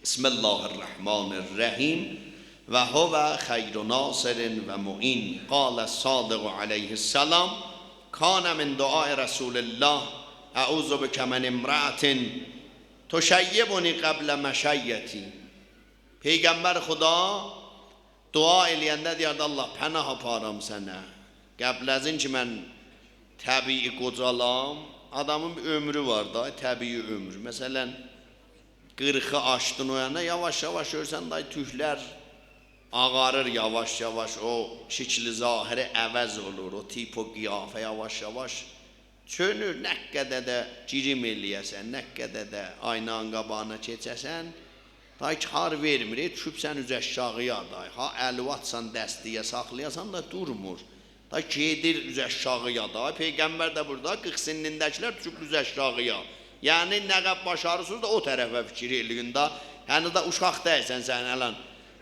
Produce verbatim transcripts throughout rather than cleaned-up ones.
بسم الله الرحمن الرحیم. و هو خیر ناصر و معین. قال الصادق علیه السلام: کان من دعاء رسول الله: اعوذ بک من امرأة تشیبنی قبل مشیبتی. پیغمبر خدا دعا ائله‌ینده دئیردی: «الله، پناه آپارام سنه. قبل از این کی من طبیعی قوجالام»، آدامین بیر عؤمرو وار دا، طبیعی عؤمور. مثلا، قیرخی آشدین او یانا، یاواش-یاواش گؤرورسن، دای توکلر آغاریر یاواش-یاواش، او شکل ظاهری عوض اولور، او تیپ و قیافه یاواش-یاواش چؤنور. نه قدر ده گریم ائله‌یه‌سن، نه قدر ده آینانین قاباغینا کئچه‌سن، دای کار وئرمیر، ائ، دوشوبسن اوز آشاغییا دای. ها الی آتسان دسته‌یه ساخلایاسان دا دورمور. دا گئدیر اوز آشاغییا دا. پیغمبر ده بورادا، قیرخ سنّینده‌کیلر دوشوب اوز آشاغییا. یعنی نه قدر باشاریسیز دا او طرفه فیکیر ائله‌یین دا. هنوز دا اوشاق دئییلسن سن الان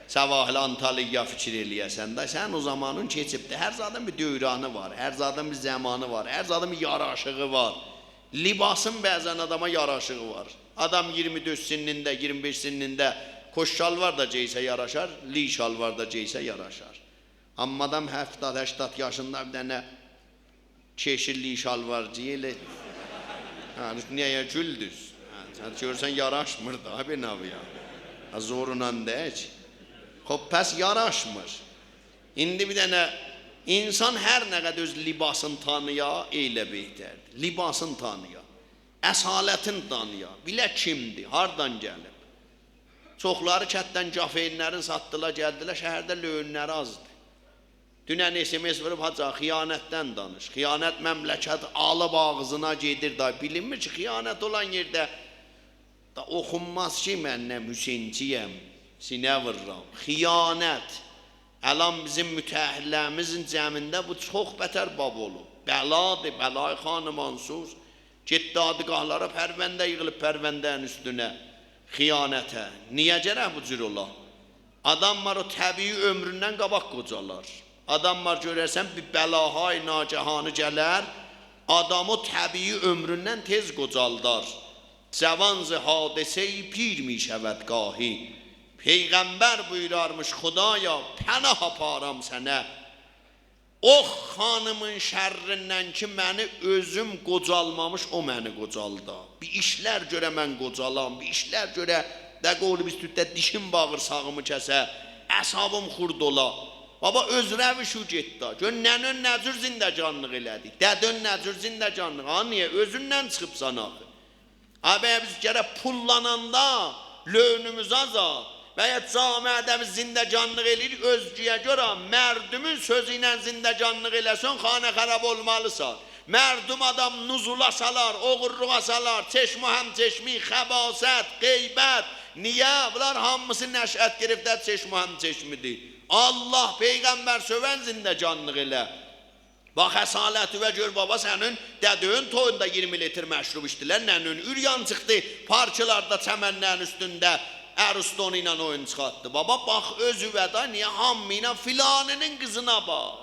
سواحل آنتالیا فیکیر ائله‌یه‌سن دا. سن او زامانین کئچیبدی. هر زادین بیر دورانی وار، هر زادین بیر زامانی وار، هر زادین بیر یاراشیغی وار. لباسین بعضا آداما یاراشیغی وار. آدام ایگیرمی دؤرد سنّینده، ایگیرمی بئش سنّینده کت شالوار دا گئیسه یاراشار، لی شالوار دا گئیسه یاراشار. آمما آدام هفتاد، هشتاد یاشیندا بیر دنه کئشی لی شالوار گئیه، ائله، هه، نییه گولدوز؟ هه، سن گؤرورسن یاراشمیر دا، بیر نوعیا. هه، زورونان دئییل کی. خوب، پس یاراشمیر. ایندی بیر دنه انسان هر نه قدر اؤز لباسینی تانییا، ائله بهتردیر. لباسینی تانییا، اصالتینی تانییا، بیله کیمدیر، هاردان گلیب. چوخلاری کتدن کافئینلرین ساتدیلار، گلدیلر، شهرده لئونلری آزدیر. دونن اس‌ام‌اس ووروب: «حاجی، خیانتدن دانیش.» خیانت مملکت آلیب آغزینا گئدیر دا، بیلینمیر کی، خیانت اولان یئرده دا اوخونماز کی، من نه حسینچی‌یم، سینه وورورام. خیانت. الان بیزیم متأهل‌لریمیزین جمعینده بو چوخ بتر باب اولوب. بلادیر، بلای خانمانسوز. گئت دادگاهلارا، پرونده ییغیلیب پرونده‌نین اوستونه. خیانته. نییه گرک بو جور اولا؟ آدام وار، او طبیعی عؤمروندن قاباق قوجالار. آدام وار، گؤررسن، بیر بلاهای ناگهانی گلر، آدامی او طبیعی عؤمروندن تئز قوجالدار. جوان ز حادثه‌ای پیر می‌شود گاهی. پیغمبر بویورارمیش: «خدایا، پناه آپارام سنه او خانیمین شرّیندن کی، منی اؤزوم قوجالمامیش، او منی قوجالدا. بیر ایشلر گؤره من قوجالام، بیر ایشلر گؤره، ده قولی بیز تورکده، دیشیم باغیرساغیمی کسه، اعصابیم خورد اولا.» بابا، اؤز روشو گئت دا. گؤر ننه‌ن نه جور زندگانلیق ائله‌دی، دده‌ن نه جور زندگانلیق. ها، نییه؟ اؤزوندن چیخیبسان آخی. آ، بیر بیز گرک پوللاناندا لؤنوموز آزا، و یا جامعه‌ده بیز زندگانلیق ائله‌ییریک اؤزگه‌یه گؤره، مردومون سؤزو ایله زندگانلیق ائله‌سن، خانه‌خراب اولمالیسان. مردوم آدام نزولا سالار، اوغورلوغا سالار، چشم و هم‌چشمی، خباثت، غیبت. نییه؟ بونلار هامیسی نشأت گرفته چشم و هم‌چشمی‌دیر. الله، پیغمبر سؤون زندگانلیق ائله. باخ، اصالتیوه گؤر، بابا، سنین دده‌ن تویوندا ایگیرمی لیتر مشروب ایچدیلر، ننه‌ن عریان چیخدی، پارکلاردا، چمنلرین اوستونده عروس دونو ایله اویون چیخارتدی. بابا، باخ اؤزووه دا، نییه هامی ایله؟ فلانی‌نین قیزینا باخ،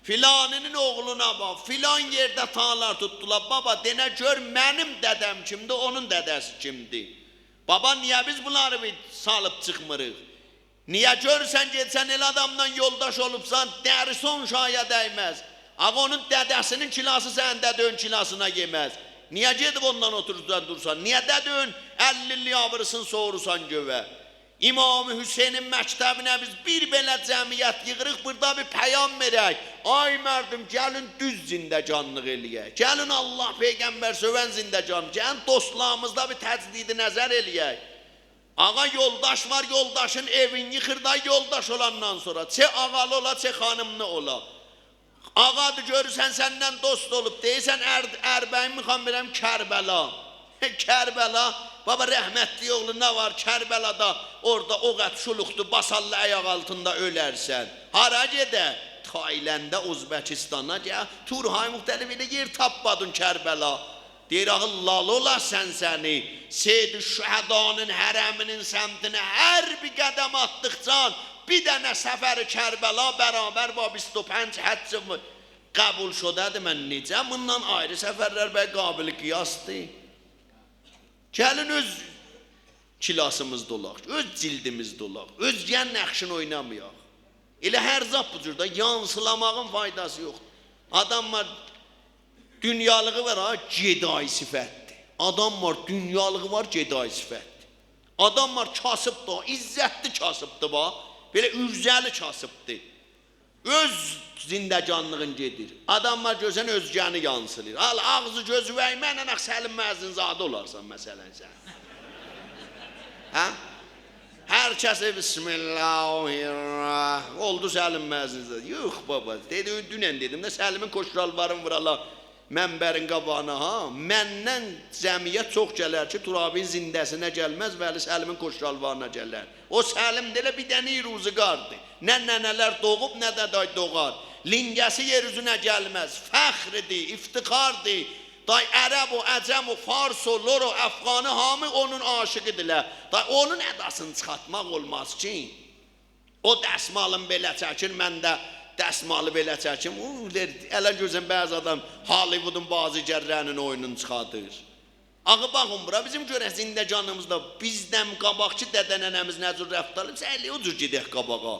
فلانی‌نین اوغلونا باخ، فلان یئرده تالار توتدولار. بابا، دئنه گؤر، منیم دده‌م کیمدیر، اونون دده‌سی کیمدیر؟ بابا، نییه بیز بونلاری بیر سالیب چیخمیریق؟ نییه گؤرورسن، گئدیسن ائله آداملا یولداش اولوبسان، دریسی اون شاهیا دیمز. آقا، اونون دده‌سی‌نین کیلاسی سنین دده‌ن کیلاسینا یئمز. نییه گئدیب اوندان اوتوروبسان دورسان؟ نییه دده‌ن اللی ایللیک آبیریسینی سووورورسان گؤیه؟ امام حسینین مکتبینه بیز بیر بئله جمعیت ییغیریق، بورادا بیر پیام وئرک. آی مردم، گلین دوز زندگانلیق ائله‌یک. گلین الله، پیغمبر سؤون زندگان، گلین دوستلاریمیزدا بیر تجدید نظر ائله‌یک. آقا، یولداش وار، یولداشین ائوین ییخیر دا، یولداش اولاندان سونرا. چه آقالی اولا، چه خانیملی اولا. آقادیر، گؤرورسن، سنن دوست اولوب، دئییرسن: «ار-، اربعین می‌خوام برم کربلا.» کربلا، بابا، رحمتلیک اوغلو، نه وار کربلادا؟ اورادا او قدر شولوقدور، باسارلار آیاق آلتیندا، اؤلرسن. هارا گئدک؟ تایلنده، ازبکستانا، گل، تورهای مختلف، ائله یئر تاپمادین کربلا. دئییر: «آخی لال اولا سن سنی، سیدالشهدانین حرمی‌نین سمتینه هر بیر قدم آتدیقجا بیر دنه سفر کربلا برابر با بیست و پنج حج قبول شده‌دیر. من نئجه بوندان آیری سفرلر، به قابل قیاسدیر؟» گلین اؤز کلاسیمیزدا اولاق، اؤز جیلدیمیزده اولاق، اؤزگه‌نین نقشینی اوینامایاق. ائله هر زاد بو جور ده، یانسیلاماغین فایداسی یوخدور. آدام وار، دونیالیغی وار ها، گدایی صفتدیر. آدام وار، دونیالیغی وار، گدایی صفتدیر. آدام وار، کاسیبدیر، عزتلی کاسیبدیر، باخ. بئله عرضه‌لی کاسیبدیر. اؤز زندگانلیغین گئدیر. آدام وار، گؤرسن اؤزگه‌نی یانسیلاییر. آل، آغزی گؤزو وئرمه‌ینن آخی سلیم مؤذن‌زاده اولارسان، مثلا، سن. هه؟ هر کسی بسم الله الرحمن، اولدو سلیم مؤذن‌زاده. یوخ، بابا، دئدی، دونن دئدیم ده، سلیمین کت‌شالوارین وورالار منبرین قاباغینا، ها، مندن جمعیت چوخ گلر کی، ترابی‌نین زنده‌سینه گلمز، ولی سلیمین کت‌شالوارینا گلر. او سلیم ده ائله بیر دنه روزگاردیر. نه ننه‌لر دوغوب، نه ده دای دوغار. لینگه‌سی یئر اوزونه گلمز. فخردیر، افتخاردیر. دای عرب و عجم و فارس و لر و افغانی هامی اونون عاشیقی‌دیرلر. دای اونون اداسینی چیخارتماق اولماز کی. او دسمالین بئله چکیر، من ده دسمالی بئله چکیم. او، دئر، ائله گؤرسن بعضی آدام هالیوودون بازیگرلرینین اویونونو چیخادیر. آخی باخین بورا، بیزیم گؤرک زندگانیمیزدا بیزدن قاباقکی دده ننه‌میز نه جور رفتار ائله‌ییب، ائله او جور گئدک قاباغا.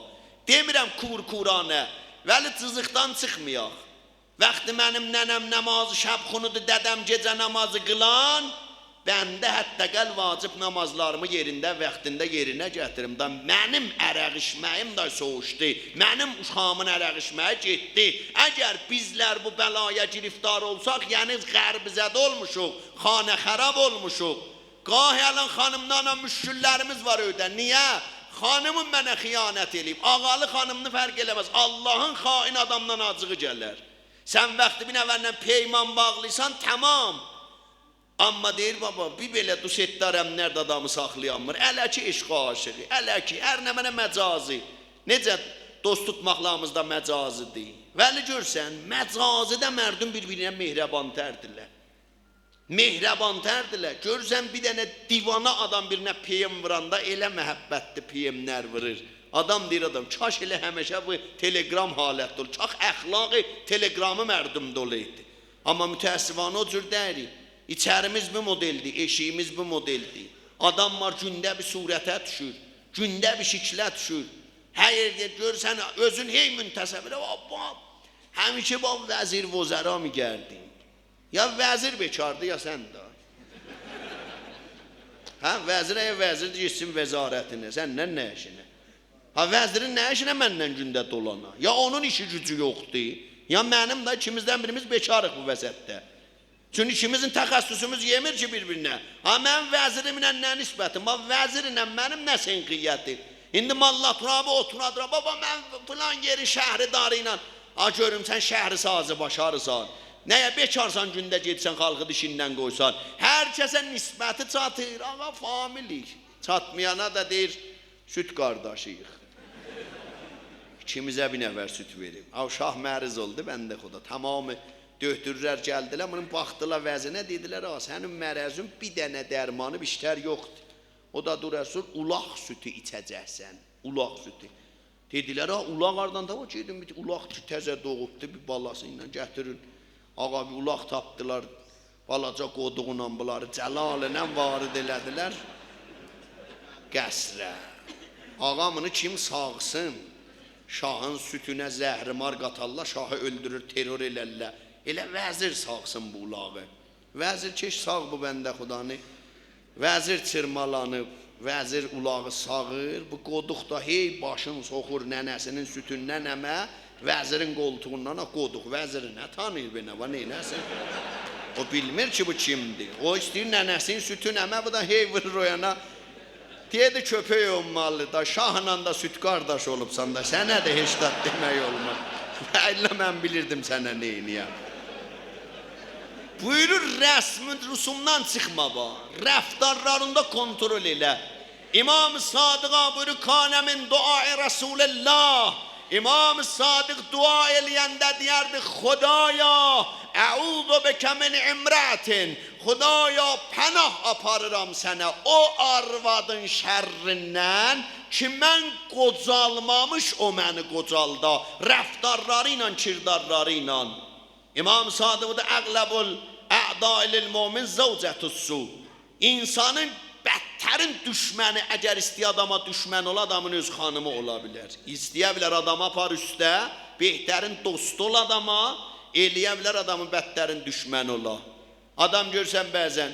دئمیرم کورکورانه، ولی جیزیقدان چیخمایاق. وقتی منیم ننه‌م نماز شب‌خوانیدی، دده‌م گئجه نمازی قیلان، بنده حداقل واجب نمازلاریمی یئرینده، واختیندا یئرینه گتیریم. دا منیم عرق ایچمه‌ییم ده سوووشدو. منیم اوشاغیمین عرق ایچمه‌یی گئتدی. اگر بیزلر بو بلایا گرفتار اولساق، یعنی غرب‌زده اولموشوق، خانه‌خراب اولموشوق. گاهی الان خانیملارلا مشکل‌لریمیز وار ائوده. نییه؟ خانیمیم منه خیانت ائله‌ییب. آقالی خانیمینی فرق ائله‌مز. آللاهین خائن آدامدان آجیغی گلر. سن وقتی بیر نفرله پیمان باغلاییرسان، تمام. آمما دئییر، بابا، بیر بئله دوست دارم، نرد آدامی ساخلایانمیر. الکی عشق عاشیقی، الکی، هر نمنه مجازی. نئجه دوست توتماقلاریمیز دا مجازی‌دیر. ولی گؤرسن، مجازی‌ده مردم بیر-بیرینه مهربان‌تردیرلر. مهربان‌تردیرلر. گؤرورسن، بیر دنه دیوانه آدام بیرینه پیم ووراندا ائله محبتلی پیم‌لر وورور. آدام دئییر، آدام، کاش ائله همیشه بو تلگرام حالتده اول. کاش اخلاق تلگرامی مردمده اولایدی. آمما متأسفانه او جور دئییل. ایچریمیز بو مدل‌دیر، ائشیگیمیز بو مدل‌دیر. آدام وار، گونده بیر صورته دوشور، گونده بیر شکله دوشور. هر یئرده گؤرورسن، اؤزون هی منتسب ائله، بابا، همیشه با وزیر وزرا می‌گردیم. یا وزیر بیکاردی، یا سن ده. هه، وزیر، اگر وزیردی، گئتسین وزارتینه، سنن نه ایشینه؟ ها، وزیرین نه ایشینه منن گونده دولانا؟ یا اونون ایشی گوجو یوخدور، یا منیم ده، ایکیمیزدن بیریمیز بیکاریق بو وضعیتده. چونکی ایکیمیزین تخصصوموز یئمیر کی بیر-بیرینه. ها، منیم وزیریمله نه نسبتیم؟ ها، وزیرله منیم نه سنخیتیم؟ ایندی ملا ترابی اوتورادیر، بابا، من فلان یئرین شهرداری ایله. ها، گؤروم سن شهرسازی باشاریرسان. نییه بیکارسان، گونده گئدیرسن خالقی دا ایشیندن قویورسان؟ هر کسه نسبتی چاتیر، آقا، فامیلیک. چاتمایانا دا دئییر، سود قارداشی‌ییق. ایکیمیزه بیر نفر سود وئریب. آ، شاه مریض اولدو، بنده خدا. تمامی دؤکتورلر گلدیلر، بونون باخدیلار وضعینه، دئدیلر، «آ، سنین مرضین بیر دنه درمانی بیشتر یوخدور. او دا دور اصول، اولاق سودو ایچه‌جکسن، اولاق سودو.» دئدیلر، «آ، اولاق هاردان تاپاق؟» گئدین بیر اولاق کی تزه دوغوبدو، بیر بالاسی ایله گتیرین. آقا، بیر اولاق تاپدیلار، بالاجا قودوغونان بونلاری جلالینن وارد ائله‌دیلر قصره. آقا، بونو کیم ساغسین؟ شاهین سوتونه زهرمار قاتارلار، شاهی اؤلدورور، ترور ائلرلر. ائله وزیر ساغسین بو اولاغی. وزیر کی ساغ بو بنده خدانی. وزیر چیرمالانیب، وزیر اولاغی ساغیر. بو قودوق دا هی باشین سوخور ننه‌سینین سوتوندن امه، وزیرین قولتوغوندان. آ، قودوق وزیری نه تانیییر بئله، وا، نئینه‌سین؟ او بیلمیر کی بو کیمدیر. او ایسته‌ییر ننه‌سینین سوتون امه، بو دا هی وورور او یانا. دئدی، کؤپک اولمالی دا، شاهلا دا سود قارداش اولوبسان دا، سنه ده هئچ زاد دئمک اولماز. والله من بیلیردیم سنه نئینییم. بویورور، رسم و رسومدان چیخما، باخ. رفتارلاریندا کنترل ائله. امام صادق بویورور، «کان من دعاء رسول الله.» امام صادق دعا ائله‌ینده دئیردی، «خدایا، اعوذ بک من امرأة.» خدایا، پناه آپاریرام سنه او آروادین شریندن کی من قوجالمامیش او منی قوجالدا، رفتارلاری ایله، کردارلاری ایله. امام صادق بویورور، «اغلب الاعداء للمؤمن زوجة السوء.» انسانین بدترین دشمنی، اگر ایسته‌یه آداما دشمن اولا، آدامین اؤز خانیمی اولا بیلر. ایسته‌یه بیلر آدامی آپار اوسته، بهترین دوستو اولا آداما، ائله‌یه بیلر آدامین بدترین دشمنی اولا. آدام گؤرسن بعضاً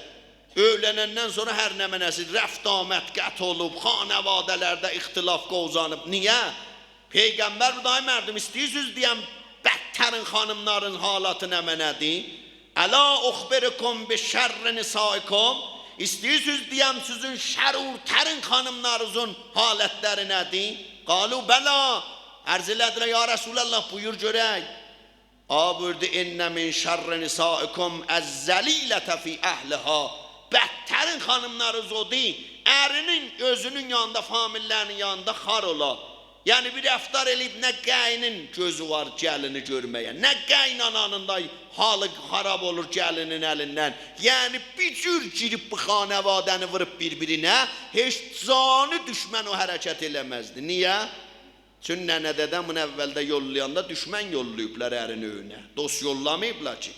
اؤیلنندن سونرا هر نمنه‌سی، رفت آمد قطع اولوب، خانواده‌لرده اختلاف قووزانیب. نییه؟ پیغمبر بویوردو: «آی مردم، ایسته‌ییرسینیز دئیم بدترین خانیملارین حالاتی نمنه‌دیر؟ الا اخبرکم بشر نسائکم؟ ایسته‌ییرسینیز دئیم سیزین شرورترین خانیملارینیزین حالتلری نه‌دیر؟» قالوا بلی. عرض ائله‌دیلر: «یا رسول‌الله، بویور گؤرک.» آقا بویوردو: «ان من شر نسائکم الذلیلة فی اهلها.» بدترین خانیملارینیز اودور، ارینین، اؤزونون یانیندا، فامیل‌لرینین یانیندا خوار اولا. یعنی بیر رفتار ائله‌ییب، نه قاینین گؤزو وار گلینی گؤرمه‌یه، نه قاینانانین دا حالی خراب اولور گلینین الیندن. یعنی بیر جور گیریب بو خانواده‌نی ووروب بیر-بیرینه، هئچ جانی دشمن او حرکت ائله‌مزدی. نییه؟ چون ننه دده‌نی اولده یوللایاندا دشمن یوللاییبلار ارین ائوینه. دوست یوللاماییبلار کی.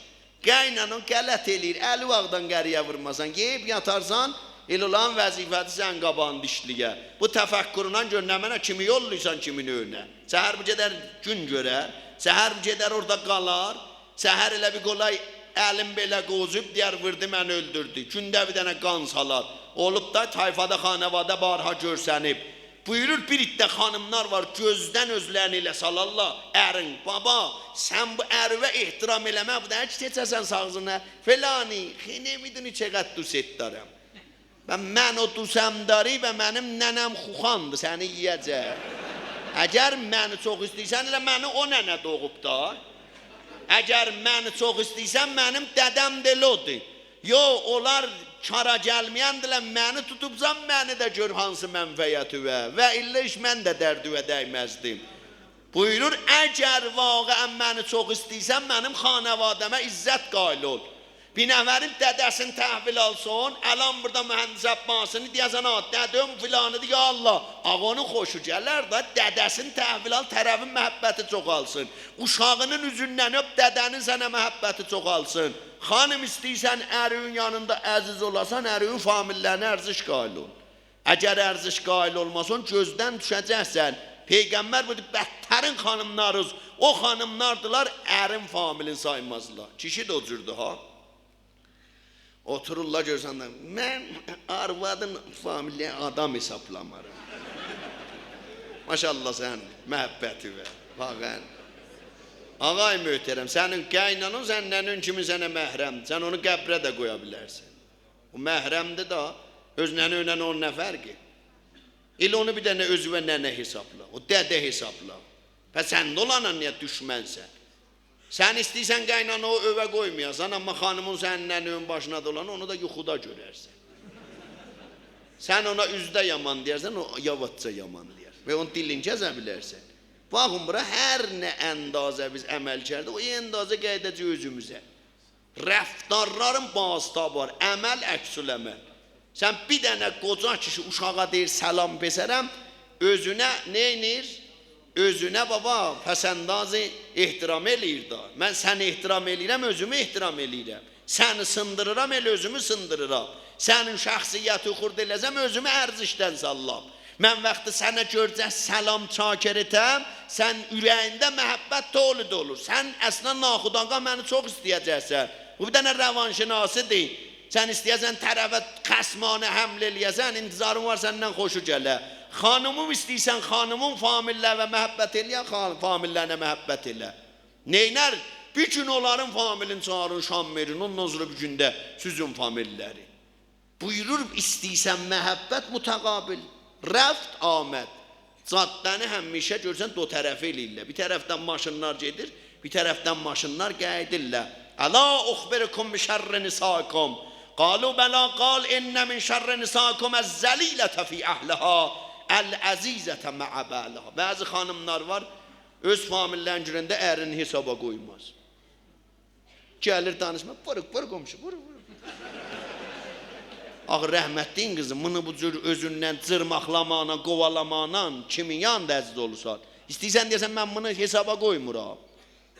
قاینانان غلط ائله‌ییر، الی واغدان قارییا وورماسان، یئییب یاتارسان، ائله اولان وظیفه‌دیر سنین قاباغیندا ایشله‌یه. بو تفکرونن گؤر نمنه کیمی یوللاییرسان کیمین ائوینه؟ سحر بو گئدر گون گؤرر؟ سحر بو گئدر اورادا قالار؟ سحر ائله بیر قولای الین بئله قووزوب دئیر: «ووردو، منی اؤلدوردو.» گونده بیر دنه قان سالار. اولوب دا طایفادا، خانواده بارها گؤرسنیب. بویورور، بیر عده خانیملار وار، گؤزدن اؤزلرینی ائله سالارلار. ارین، بابا، سن بو اریوه احترام ائله‌مه، بو دئییل کی کئچه‌سن آغزینا: «فلانی، خیلی می‌دونی چقدر دوست دارم.» و من او دوستم داری و منیم ننه‌م خوخاندی، سنی یئیه‌جک. اگر منی چوخ ایسته‌ییرسن، ائله منی او ننه دوغوب دا. اگر منی چوخ ایسته‌ییرسن، منیم دده‌م ده ائله اودور. یوخ، اونلار کارا گلمه‌یندیلر، منی توتوبسان، منی ده گؤر هانسی منفعتی وار. و الا هئچ من ده دردیوه دیمزدیم. بویورور، اگر واقعاً منی چوخ ایسته‌ییرسن، منیم خانواده‌مه عزت قائل اول. بیر نفرین دده‌سینی تحویل آلسان، الان بورادا مهندس عباسی‌نی دئیه‌سن: «آ، دده‌م فلانی‌دیر، یا الله.» آقا، اونون خوشو گلر ده، دده‌سینی تحویل آل، طرفین محبتی چوخالسین. اوشاغینین اوزوندن اؤپ، دده‌نین سنه محبتی چوخالسین. خانیم، ایسته‌ییرسن اریوین یانیندا عزیز اولاسان، اریوین فامیل‌لرینه ارزش قائل اول. اگر ارزش قائل اولماسان، گؤزدن دوشه‌جکسن. پیغمبر بویوردو: «بدترین خانیملارینیز او خانیملاردیلار، ارین فامیلین سایمازلار.» کیشی ده او جوردور ها. اوتورورلار، گؤرسن ده، من آروادین فامیلین آدام حسابلامارام. ماشاءالله سنین محبتی وار، واقعاً. آقای محترم، سنین قاینانان سنین ننه‌ن کیمی سنه محرمدیر. سن اونو قبره ده قویا بیلرسن. او محرمدیر دا، اؤز ننه‌ن اونون نه فرقی؟ ائله اونو بیر دنه اؤزونه ننه حسابلا، او دده حسابلا. پس سن ده اوننان نییه دشمنسن؟ سن ایسته‌ییرسن قاینانانی او ائوه قویمایاسان، اما خانیمین سنین ننه‌ن باشینا دولانیر، اونو دا یوخودا گؤررسن. سن اونا اوزده یامان دئیرسن، او یاواشجا یامان دئیر. و اونون دیلینی کسه بیلرسن. باخین بورا، هر نه اندازه بیز عمل کردیک، او اندازه قاییداجاق اؤزوموزه. رفتارلارین بازتابی وار، عمل عکس‌العمل. سن بیر دنه قوجا کیشی اوشاغا دئییر: «سلام پسرم»، اؤزونه نئینیر؟ اؤزونه، بابا، پس‌انداز احترام ائله‌ییر دا. من سنی احترام ائله‌ییرم، اؤزومو احترام ائله‌ییرم. سنی سیندیریرام، ائله اؤزومو سیندیریرام. سنین شخصیتینی خرد ائله‌سم، اؤزومو ارزشدن ساللام. من وقتی سنه گؤرجک سلام چاکر ائتم، سن اوره‌یینده محبت تولید اولور. سن اصلاً ناخودآگاه منی چوخ ایسته‌یه‌جکسن. بو بیر دنه روانشناسی‌دیر. سن ایسته‌یه‌سن طرفه خصمانه حمله ائله‌یه‌سن، انتظارین وار سندن خوشو گله. خانیمین ایسته‌ییرسن، خانیمین فامیل‌لرینه محبت ائله‌یه، خان-، فامیل‌لرینه محبت ائله. نئینر؟ بیر گون اونلارین فامیلین چاغیرین، شام وئرین، اوندان سونرا بیر گون ده سیزین فامیل‌لری. بویورور، ایسته‌ییرسن محبت متقابل. رفت، آمد. جاده‌نی همیشه گؤرسن دو طرفه ائله‌ییرلر. بیر طرفدن ماشینلار گئدیر، بیر طرفدن ماشینلار قاییدیرلار. «الا اخبرکم بشر نسائکم؟» قالوا بلی. قال: «ان من شر نسائکم الذلیلة فی اهلها، العزیزة مع بعلها.» بعضی خانیملار وار، اؤز فامیل‌لرینی گؤرنده ارینی حسابا قویماز. گلیر دانیشما، «وور، وور قونشو، وور، وور.» آخی رحمتلیگین قیزی، بونو بو جور اؤزوندن جیرماقلاماقلا، قووالاماقلا کیمین یانیندا عزیز اولورسان؟ ایسته‌ییرسن دئیه‌سن: «من بونو حسابا قویمورام»؟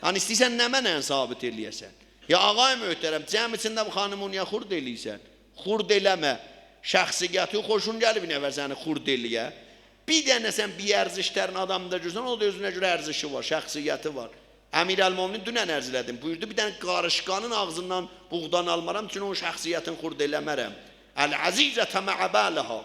یعنی ایسته‌ییرسن نمنه ثابت ائله‌یه‌سن؟ یا آقای محترم، جمع ایچینده بو خانیمی نییه خرد ائله‌ییرسن؟ خرد ائله‌مه. شخصیتی خوشون گلیب نفر سنی خرد ائله‌یه؟ بیر دنه سن بی‌ارزش‌ترین آدامی دا گؤرسن، او دا اؤزونه گؤره ارزشی وار، شخصیتی وار. امیرالمؤمنین، دونن عرض ائله‌دیم، بویوردو: «بیر دنه قاریشقانین آغزیندان بوغدان آلمارام، چونکی اونون شخصیتینی خرد ائله‌مرم.» «العزیزة مع بعلها،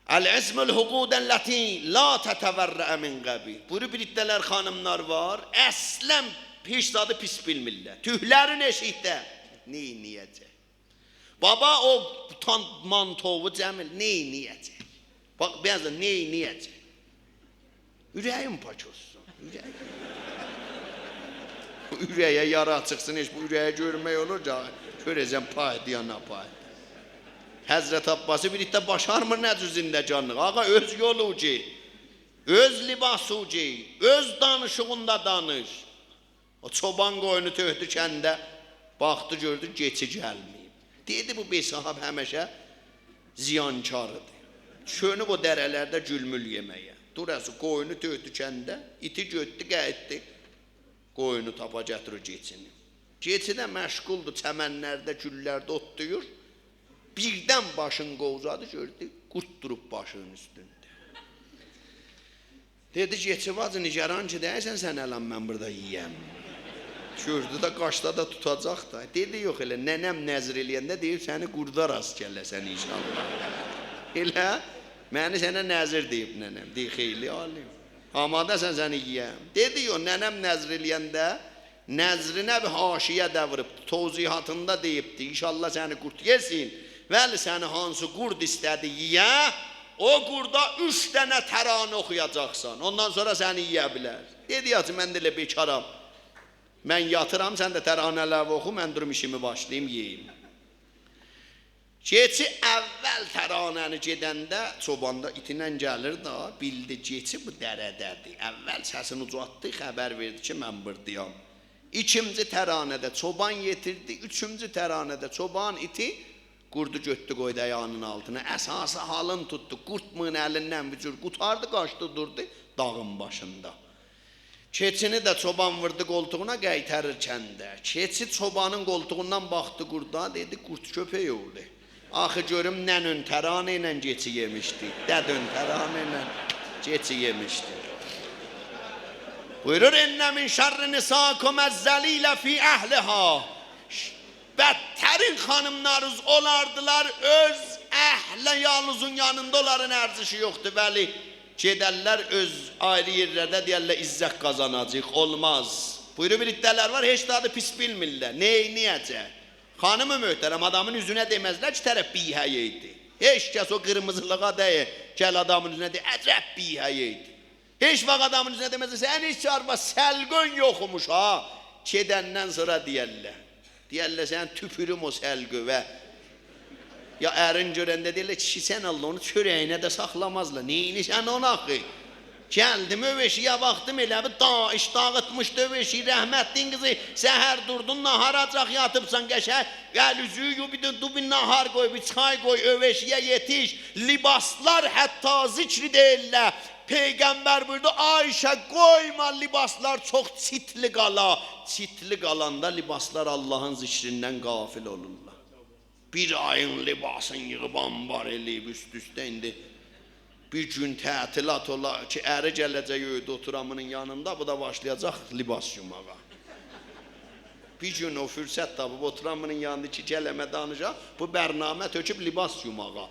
العصم الحقود التي لا تتورع من قبیح.» بویورور، بیر عده‌لر خانیملار وار، اصلاً هئچ زادی پیس بیلمیرلر. توکلرین ائشیکده. نئینیه‌جک؟ بابا، او تان-، مانتووو جمع ائل-، نئینیه‌جک؟ باخ، بیر آز دا نئینیه‌جک؟ اوره‌ییم پاک اولسون. اوره‌ییم. بو اوره‌یه یارا چیخسین، هئچ بو اوره‌یی گؤرمک اولور کی، گؤره‌جم پایدی یا ناپایدی. حضرت عباسی بیر عده باشارمیر نه جور زندگانلیق. آقا، اؤز یولو گئت، اؤز لباسو گئی، اؤز دانیشیغیندا دانیش. او چوبان قویونو تؤکدو کنده، باخدی، گؤردو کئچی گلمه‌ییب. دئدی: «بو بی‌صاحاب همیشه زیانکاریدیر. چؤنوب او دره‌لرده گول‌مول یئمه‌یه.» دوراسینا قویونو تؤکدو کنده، ایتی گؤتدو، قاییتدی قویونو تاپا گتیره او کئچینی. کئچی ده مشغولدور، چمنلرده، گوللرده اوتلاییر. بیردن باشین قووزادی، گؤردو قورد دوروب باشینین اوستونده. دئدی: «کئچی باجی، نگران کی دئییرسن سنی الان من بورادا یئیم؟» گؤردو ده قاچسا دا توتاجاق دا. دئدی: «یوخ، ائله ننه‌م نذر ائله‌ینده دئییب سنی قوردا راست گله‌سن ان‌شاءالله. ائله منی سنه نذر دئییب ننه‌م.» دئدی: «خیلی عالی. آماده‌سن سنی یئیم؟» دئدی: «یوخ، ننه‌م نذر ائله‌ینده نذرینه بیر حاشیه ده ووروب، توضیحاتیندا دئییبدی، ان‌شاءالله سنی قورد یئسین، ولی سنی هانسی قورد ایسته‌دی یئیه، او قوردا اوچ دنه ترانه اوخویاجاقسان، اوندان سونرا سنی یئیه بیلر.» دئدی: «یاخشی، من ده ائله بیکارام. من یاتیرام، سن ده ترانه‌لری اوخو، من دوروم ایشیمی باشلاییم، یئییم.» کئچی اول ترانه‌نی گئدنده، چوبان دا ایتی ایله گلیر ده، بیلدی کئچی بو دره‌ده‌دیر. اول سسینی اوجالتدی، خبر وئردی کی من بوردایام. ایکینجی ترانه‌ده چوبان یئتیردی، اوچونجو ترانه‌ده چوبان ایتی قوردو گؤتدو قویدو آیاغینین آلتینا. اساسی حالین توتدو، قورد بونون الیندن بیر جور قوتاردی، قاچدی دوردو داغین باشیندا. کئچینی ده چوبان ووردو قولتوغونا، قایتاریر کنده. کئچی چوبانین قولتوغوندان باخدی قوردا، دئدی: «قورد کؤپک اوغلو. آخی گؤروم ننه‌ن ترانه ایله کئچی یئمیشدی، دده‌ن ترانه ایله کئچی یئمیشدی.» بویورور: «إن من شر نسائكم الذليلة في أهلها.» بدترین خانیملارینیز اولاردیلار، اؤز اهل عیالینیزین یانیندا اونلارین ارزشی یوخدور. ولی گئدرلر اؤز آیری یئرلرده دئیرلر: «عزت قازاناجاغیق.» اولماز. بویورور، بیر عده‌لر وار، هئچ زادی پیس بیلمیرلر. نئینیه‌جک؟ خانم محترم، آدامین اوزونه دئمزلر کی طرف بی‌حیایدی. هئچ کس او قیرمیزیلیغا دئیه، گل آدامین اوزونه دئ: «عجب بی‌حیایدی.» هئچ واخت آدامین اوزونه دئمزلر: «سنین هئچ آرواد سلیقه‌ن یوخموش ها.» گئدندن سونرا دئیرلر. دئیرلر: «سنین توپوروم او سلیقه‌وه.» یا ارین گؤرنده دئییرلر: «کیشی، سن الله، اونو چؤره‌یینه ده ساخلامازلار. نئینیرسن اونو آخی؟» گلدیم ائو ائشیگه، باخدیم ائله بیل داعش داغیتمیشدی ائو ائشیگی. رحمتلیگین قیزی، سحر دوردون، ناهاراجاق یاتیبسان قشنگ، ال اوزووو یو، بیر ده دور بیر ناهار قوی، بیر چای قوی، ائو ائشیگه یئتیش. لباسلار حتی ذکر دئییرلر. پیغمبر بویوردو: «عایشه، قویما لباسلار چوخ چیرکلی قالا.» چیرکلی قالاندا لباسلار اللهین ذکریندن غافل اولورلار. بیر آیین لباسین ییغیب آنبار ائله‌ییب اوست-اوسته، ایندی بیر گون تعطیلات اولا کی اری گله‌جک ائوده اوتورا بونون یانیندا، بو دا باشلایاجاق لباس یوماغا. بیر گون او فرصت تاپیب اوتورا بونون یانیندا کی گلمه دانیشاق، بو برنامه تؤکوب لباس یوماغا.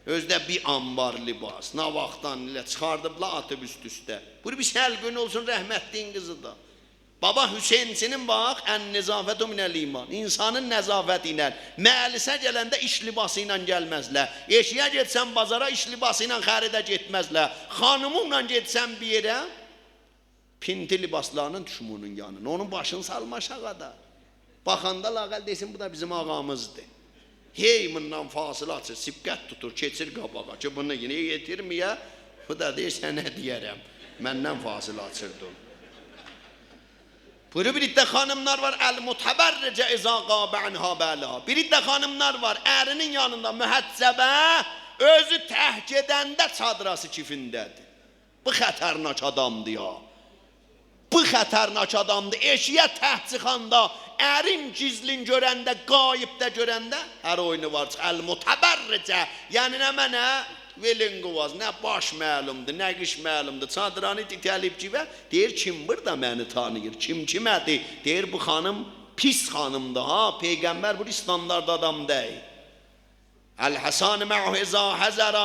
اؤزو ده بیر آنبار لباس. نه واختدان ائله چیخاردیبلار، آتیب اوست-اوسته. بویورور: «بیر سلیقه‌ن اولسون رحمتلیگین قیزی دا.» بابا، حسینچی‌نین باخ، «النظافة من الإيمان»، انسانین نظافتی ایله. مجلسه گلنده ایش لباسی ایله گلمزلر. ائشیگه گئتسن بازارا، ایش لباسی ایله خریده گئتمزلر. خانیمینلا گئتسن بیر یئره، پینتی لباسلارینان دوشمونون یانینا. اونون باشینی سالما آشاغی دا. باخاندا لااقل دئسین: «بو دا بیزیم آقامیزدیر.» هئی بوندان فاصله آچیر، سبقت توتور، کئچیر قاباغا کی بونو یئنه یئتیرمه‌یه. بو دا دئییر: «سنه دئیه‌رم، مندن فاصله آچیردین.» بویورور، بیر عده خانیملار وار، «المتبرجة إذا غاب عنها بعلها». بیر عده خانیملار وار، ارینین یانیندا محجبه، اؤزو تک گئدنده چادراسی کیفینده‌دیر. بو خطرناک آدامدیر یا. بو خطرناک آدامدیر. ائشیگه تک چیخاندا ارین گیزلین گؤرنده، غایبده گؤرنده هر اویونو وار. المتبرجه. یعنی نمنه؟ ولینگواز، نه باش معلومدور، نه قیچ معلومدور. چادرانی ایته‌له‌ییب جیبه، دئییر: «کیم بورادا منی تانیییر؟ کیم کیمه‌دیر؟» دئییر: «بو خانیم پیس خانیمدیر ها.» پیغمبر بویورور: «استاندارد آدام دئییل.» «الحصان معه إذا حضر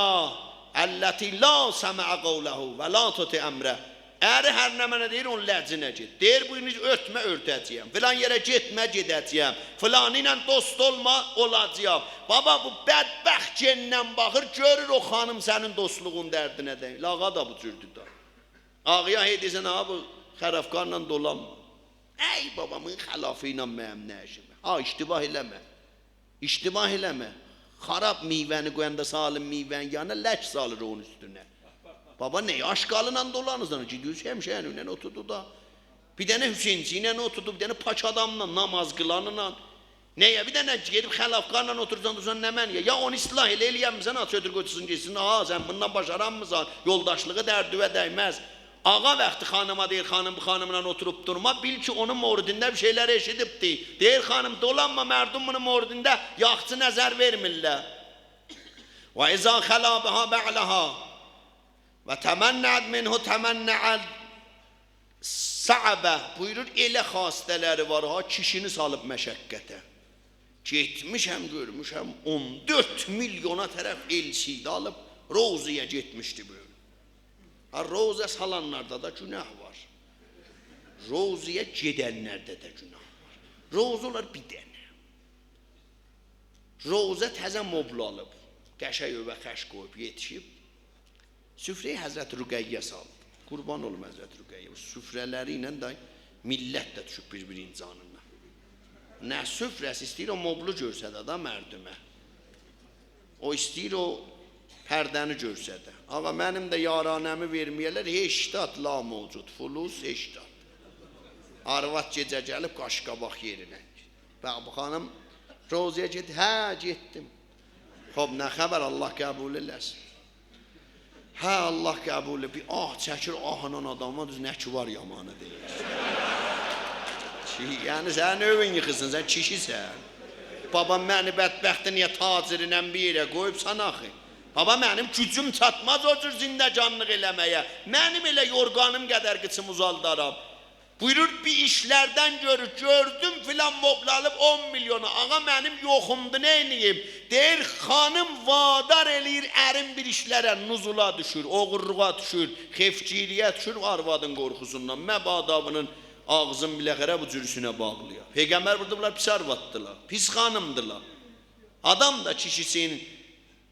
التي لا سمع قوله ولا تطع أمره.» اری هر نمنه دئییر، اونون لجینه گئت. دئییر: «بو گون اؤرتمه، اؤرته‌جه‌یم. فلان یئره گئتمه، گئده‌جه‌یم. فلانی ایله دوست اولما، اولاجاغام.» بابا، بو بدبخت گئندن باخیر، گؤرور او خانیم سنین دوستلوغون دردینه دئییل. آغا دا بو جوردور دا. آغایا هئی دئسن: «آغا، بو خلافکارلا دولانما.» «ای بابا، بونون خلافی ایله منیم نه ایشیم؟» ها، اشتباه ائله‌مه. اشتباه ائله‌مه. خراب میوه‌نی قویاندا سالم میوه‌نین یانینا، لک سالیر اونون اوستونه. بابا، نییه آشغالینان دولانیرسان؟ گئدیرسن همشهری‌نینن اوتوردو دا. بیر دنه حسینچی ایله اوتوردو، بیر دنه پاک آداملا، نماز قیلانلا. نییه بیر دنه گئدیب خلافکارلا اوتورورسان، دورسان نمنه؟ یا اونو اصلاح ائله، ائلیه‌نمیرسن، آچ اؤتور قوی چیخسین گئتسین. ها، سن بونونلا باشارانمیرسان، یولداشلیغی دردووه دیمز. آغا وقتی خانیما دئییر: «خانیم، بو خانیملا اوتوروب دورما»، بیل کی، اونون موردینده بیر شئیلر ائشیدیبدی. دئییر: «خانیم، دولانما، مردم بونون موردینده یاخشی نظر وئرمیرلر.» «وإذا خلا بها بعلها وتمنعت منه تمنع الصعبة.» بویورور، ائله خواسته‌لری وار ها، کیشینی سالیب مشقته. گئتمیشم، گؤرموشم، اون دؤرد میلیونا طرف LCD آلیب، روضه‌یه گئتمیشدی بو. ها، روضه سالانلاردا دا گناه وار. روضه‌یه گئدنلرده ده گناه وار. روضه اولار بیر دنه. روضه تزه مبل آلیب، قشنگ ائوه خرج قویوب، یئتیشیب. سفره‌ی حضرت رقیه سالدی. قوربان اولوم حضرت رقیه‌یه. بو سفره‌لری ایله ده میللت ده دوشوب بیر-بیرینین جانینا. نه سفره‌سی، ایسته‌ییر او مبلو گؤرسده ده مردمه. او ایسته‌ییر او پرده‌نی گؤرسده. آغا، منیم ده یارانه‌می وئرمه‌یه‌لر، هشتاد لا موجود، فلوس هشتاد. آرواد گئجه گلیب قاش‌قاباق یئرینه. باخ، بو خانیم روضه‌یه گئت، هه، گئتدیم. خوب، نه خبر، الله قبول ائله‌سین. هه، الله قبول ائله، بیر آه چکیر، آهینان آداما دوز نه کی وار یامانی دئییر. کی، یعنی سنین ائوین ییخیلسین، سن کیشیسن؟ بابا، منی بدبختی نییه تاجرینن بیر یئره قویوبسان آخی؟ بابا، منیم گوجوم چاتماز او جور زندگانلیق ائله‌مه‌یه. منیم ائله یورغانیم قدر قیچیمی اوزالدارام. بویورور، بیر ایشلردن گؤرور، گؤردوم فلان مبل آلیب اون میلیونا. آغا، منیم یوخومدور، نئینیییم؟ دئییر، خانیم وادار ائله‌ییر ارین بیر ایشلره، نزولا دوشور، اوغورلوغا دوشور، خفتگیری‌یه دوشور، آروادین قورخوسوندان. مبادا بونون آغزین بالاخره بو جور اوستونه باغلاییر. پیغمبر بویوردو، بونلار پیس آرواددیلار، پیس خانیمدیلار. آدام دا کیشیسین،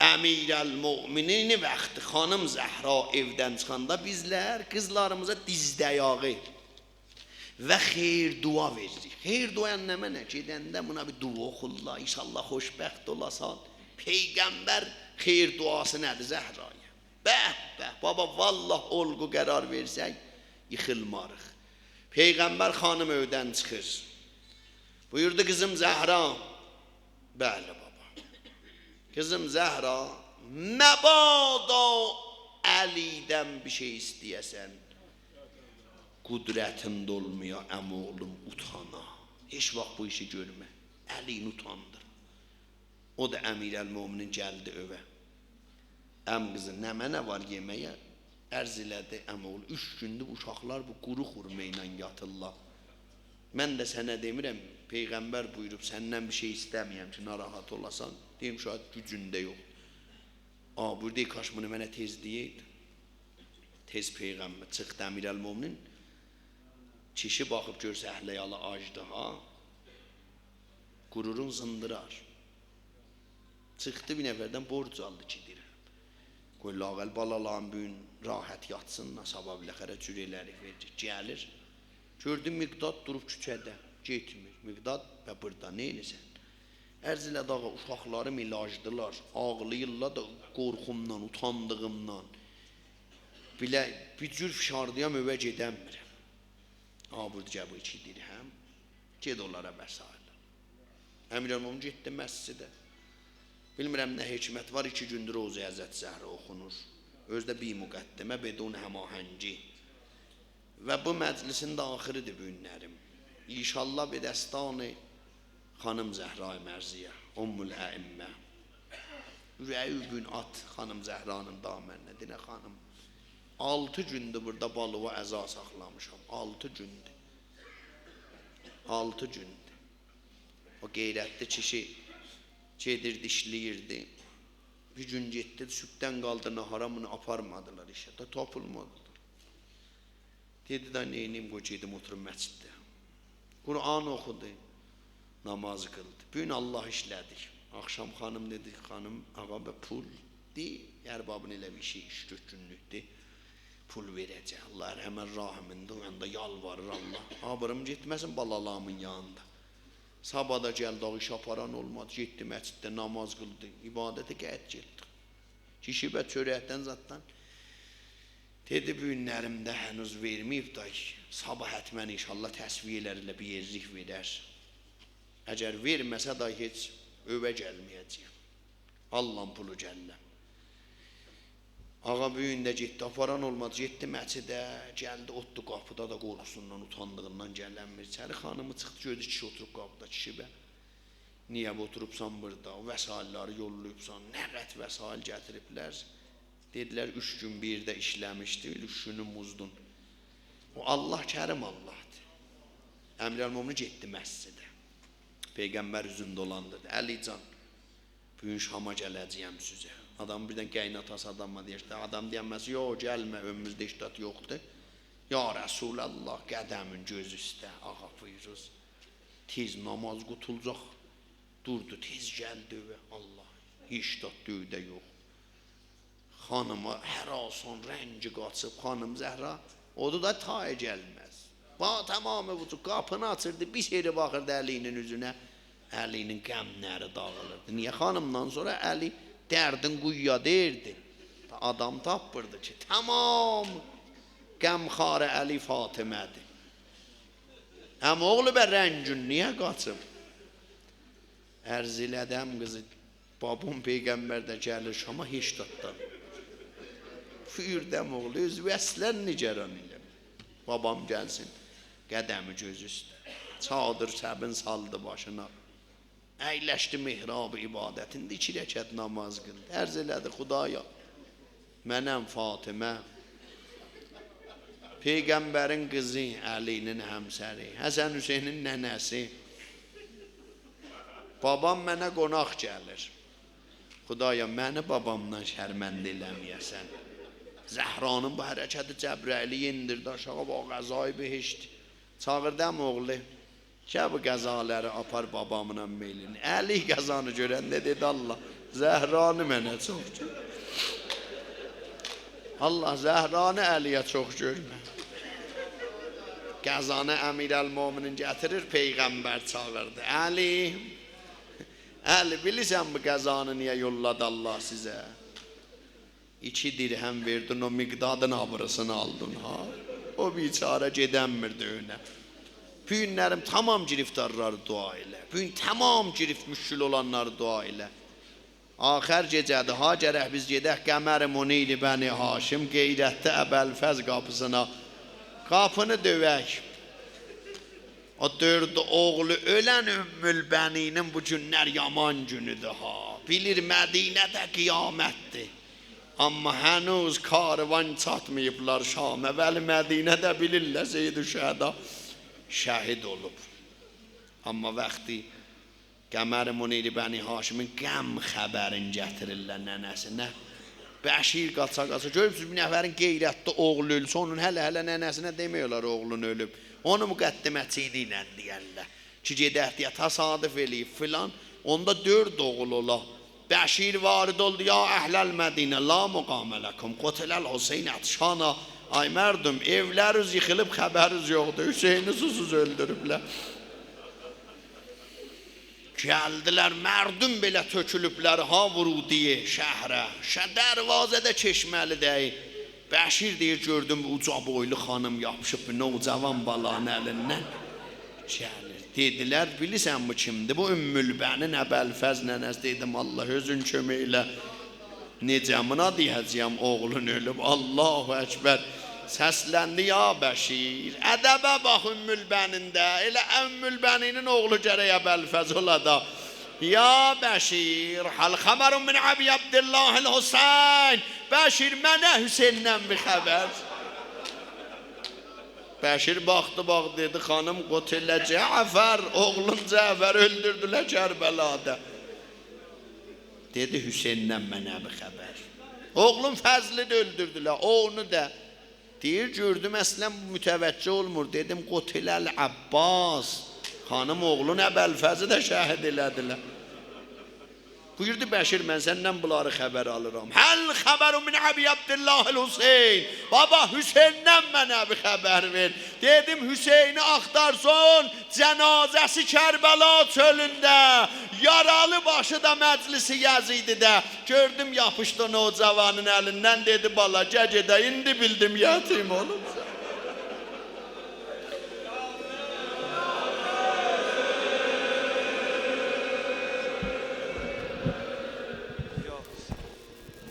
امیرالمؤمنین وقتی خانیم زهرا ائودن چیخاندا بیزلر قیزلاریمیزا دیز دایاغی و خیر دعا وئریریک. خیر دعا نمنه؟ گئدنده بونا بیر دعا اوخورلار، ان‌شاءالله خوشبخت اولاسان. پیغمبر خیر دعاسی نه‌دیر زهرایا؟ به، به، بابا، والله الگو قرار وئرسک، ییخیلماریق. پیغمبر خانیم ائودن چیخیر. بویوردو: «قیزیم زهرا.» «بلی، بابا.» «قیزیم زهرا، مبادا علی‌دن بیر شئی ایسته‌یه‌سن، قدرتین ده اولمویا، عم‌اوغلوم، اوتانا. هئچ واخت بو ایشی گؤرمه. علی‌نی اوتاندیر.» او دا امیرالمؤمنین گلدی ائوه. «عم قیزی، نمنه وار یئمه‌یه؟» عرض ائله‌دی: «عم‌اوغلو، اوچ گوندور بو اوشاقلار بو قورو خورما ایله یاتیرلار. من ده سنه دئمیرم، پیغمبر بویوروب سندن بیر شئی ایسته‌مه‌یم کی ناراحت اولاسان. دئییم شاید گوجونده یوخ.» آ، بویوردو: «ای کاش بونو منه تئز دئیه‌یدین.» تئز پیغمبر چیخدی، امیرالمؤمنین. کیشی باخیب گؤرسه اهل عیالی آجدی ها، غرورون زیندیرار. چیخدی بیر نفردن بورج آلدی ایکی درهم. قوی لااقل بالالاریم بو گون راحت یاتسینلار، صاباح بالاخره جور ائله‌ریک، وئره‌جک. گلیر. گؤردو مقداد دوروب کوچه‌ده، گئتمیر. مقداد، به بورادا نئینیرسن؟ عرض ائله‌دی: «آغا، اوشاقلاریم ائله آجدیلار، آغلاییرلار دا قورخومدان، اوتاندیغیمدان. بیله، بیر جور فشاردایام، ائوه گئدنمیرم.» آ، بویوردو: «گل بو ایکی درهم، گئت اونلارا وسایل آل.» امیرالمؤمنین گئتدی مسجده. بیلمیرم نه حکمت وار، ایکی گوندور روضه‌ی حضرت زهرا اوخونور. اؤزو ده بی‌مقدمه، بدون هماهنگی. و بو مجلسین ده آخیریدیر بو گونلریم. ان‌شاءالله به دستان خانیم زهرای مرضیه، ام‌الائمه. اوره‌یی بو گون آت خانیم زهرانین دامنینه. دئنه: «خانیم، آلتی گوندور بوردا بالووا عزا ساخلامیشام. آلتی گوندور. آلتی گوندور.» او غیرتلی کیشی گئدیردی، ایشله‌ییردی. بیر گون گئتدی، صبحدن قالدی ناهارا، بونو آپارمادیلار ایشه، دا تاپیلمادی دا. دئدی: «دا نئینیم، قوی گئدیم اوتوروم مسجدده.» قرآن اوخودو، نماز قیلدی. بو گون الله ایشله‌دیک. آخشام خانیم دئدی: «خانیم، آقا، به پول دئییر، اربابین ائله بیر ایشی، ایش گؤتگونلوکدور. پول وئره‌جک. الله ارحم الراحمین‌دیر، او یاندا یالواریر الله. آبریم گئتمه‌سین بالالاریمین یانیندا.» صاباح دا گلدی، آقا، ایش آپاران اولمادی. گئتدی مسجدده نماز قیلدی، عبادته قاییتدی گئتدی. کیشی به چؤرکدن زاددان دئدی: «بو گونلریمده هنوز وئرمه‌ییب، دای صاباح حتماً ان‌شاءالله تسویه ائلر، ائله بیر یئرلیک وئرر. اگر وئرمه‌سه، دای هئچ ائوه گلمه‌یه‌جه‌یم. آللام پولو گلیرم.» آقا بو گون ده گئتدی، آپاران اولمادی، گئتدی مسجده، گلدی، اوتدو قاپیدا دا، قورخوسوندان، اوتاندیغیندان گلنمیر ایچری. خانیمی چیخدی، گؤردو کیشی اوتوروب قاپیدا. کیشی به: «نییه اوتوروبسان بوردا؟ او وسایل‌لری یوللاییبسان، نه قدر وسایل گتیریبلر؟» دئدیلر: «اوچ گون بیر یئرده ایشله‌میشدی، اوچ گونون مزدون.» او الله کریم الله‌دیر. امیرالمؤمنین گئتدی مسجده. پیغمبر اوزون دولاندیردی: «علی جان، بو گون شاما گله‌جه‌یم سیزه.» آدام بیردن قایناتاسی آداما دئییر: «آدام دئینمه‌سه، یوخ، گلمه، ائویمیزده هئچ زاد یوخدور.» «یا رسول‌الله، قدمین گؤز اوسته، آقا، بویورونوز.» تئز نماز قوتولجاق. دوردو، تئز گلدی ائوه. الله، هئچ زاد دا ائوده یوخ. خانیما هراسان، رنگی قاچیب، خانیم زهرا، اودو دا تایی گلمز. با تمام وجود قاپینی آچیردی، بیر سری باخیردی علی‌نین اوزونه، علی‌نین غملری داغیلیردی. نییه؟ خانیمدان سونرا علی دردین قویویا دئییردی. آدام تاپمیردی کی، تمام غمخوار علی فاطمه‌دیر. عم‌اوغلو، به رنگین نییه قاچیب؟ عرض ائله‌دی: «عم‌قیزی، بابام پیغمبر ده گلیر شاما، هئچ زاد دا.» بویوردو: «عم‌اوغلو، اؤزووو اصلاً نگران ائله‌مه. بابام گلسین.» قدمی گؤز اوسته. چادیر سبین سالدی باشینا. اَیلشدی محراب عبادتینده، ایکی رکعت نماز قیلدی. عرض ائله‌دی: «خدایا، منم فاطمه، پیغمبرین قیزی، علی‌نین همسری، حسن حسینین ننه‌سی. بابام منه قوناق گلیر. خدایا، منی بابامدان شرمنده ائله‌مه‌یه‌سن.» زهرانین بو حرکتی جبرئیلی یئندیردی آشاغی، بو غذای بهشت. چاغیردی: «عم‌اوغلو، گل بو غذالاری آپار باباملا میلین.» علی غذانی گؤرنده دئدی: «الله، زهرانی منه چوخ گؤر. الله، زهرانی علی‌یه چوخ گؤرمه.» غذانی امیرالمؤمنین گتیریر، پیغمبر چاغیردی: «علی، علی، بیلیرسن بو غذانی نییه یوللادی الله سیزه؟ ایکی درهم وئردین، او مقدادین آبریسینی آلدین ها. او بیچاره گئدنمیردی ائوینه. بو گونلریم تمام گرفتارلاری دعا ائله. بو گون تمام گرفت مشکل اولانلاری دعا ائله. آخر گئجه‌دیر ها، گرک بیز گئدک قمر منیر بنی‌هاشم، غیرتلی ابوالفضل قاپیسینا. قاپینی دؤیک.» او دؤرد اوغلو اؤلن ام‌البنینین بو گونلر یامان گونودور ها. بیلیر مدینه‌ده قیامتدیر. اما هنوز کاروان چاتماییبلار شامه. ولی مدینه‌ده بیلیرلر سیدالشهدا شهید اولوب. اما وقتی قمر منیر بنی‌هاشمین غم خبرین گتیریرلر ننه‌سینه، بشیر قاچا-قاچا، گؤرورسونوز، بیر نفرین غیرتلی اوغلو اؤلسه، اونون هله-هله ننه‌سینه دئمک اولار اوغلون اؤلوب. اونو مقدمه‌چیلیگینن دئیرلر کی، گئدک دئیه، تصادف ائله‌ییب فلان، اوندا دؤرد اوغول اولا. بشیر وارد اولدو: «یا اهل المدینة، لا مقام لکم، قتل الحسین عطشانا.» آی مردم، ائولریز ییخیلیب، خبریز یوخدور، حسینی سوسوز اؤلدوروبلر. گلدیلر، مردم بئله تؤکولوبلر ها، ورودی شهره. شه-، دروازه‌ده کئچمه‌لی دئییل. بشیر دئییر، گؤردوم بو اوجا بویلو خانیم یاپیشیب بیر نوجوان بالانین الیندن گلیر. دئدیلر: «بیلیرسن بو کیمدیر؟» «بو ام‌البنین، ابوالفضل ننه‌سی.» دئدیم: «الله، اؤزون کؤمک ائله. نئجه بونا دئیه‌جه‌یم اوغلون اؤلوب؟» الله اکبر. سسلندی: «یا بشیر.» ادبه باخ ام‌البنینده. ائله ام‌البنینین اوغلو گرک ابوالفضل اولا دا. «یا بشیر، هل خبر من ابی عبدالله الحسین؟» بشیر، منه حسیندن بیر خبر. بشیر باخدی، باخدی، دئدی: «خانیم، قتل جعفر، اوغلون جعفری اؤلدوردولر کربلادا.» دئدی: «حسیندن منه بیر خبر.» اوغلون فضلی ده اؤلدوردولر، او اونو دا. دئییر، گؤردوم اصلاً متوجه اولمور. دئدیم: «قتل العباس.» خانیم، اوغلون ابوالفضلی ده شهید ائله‌دیلر. بویوردو: «بشیر، من سندن بونلاری خبر آلیرام. هل خبر من ابی عبدالله الحسین؟ بابا، حسیندن منه بیر خبر وئر.» دئدیم: «حسینی آختارسان، جنازه‌سی کربلا چؤلونده، یارالی باشی دا مجلس یزیدیده.» گؤردوم یاپیشدی او نوجوانین الیندن، دئدی: «بالا، گل گئدک، ایندی بیلدیم یتیم اولوبسان.»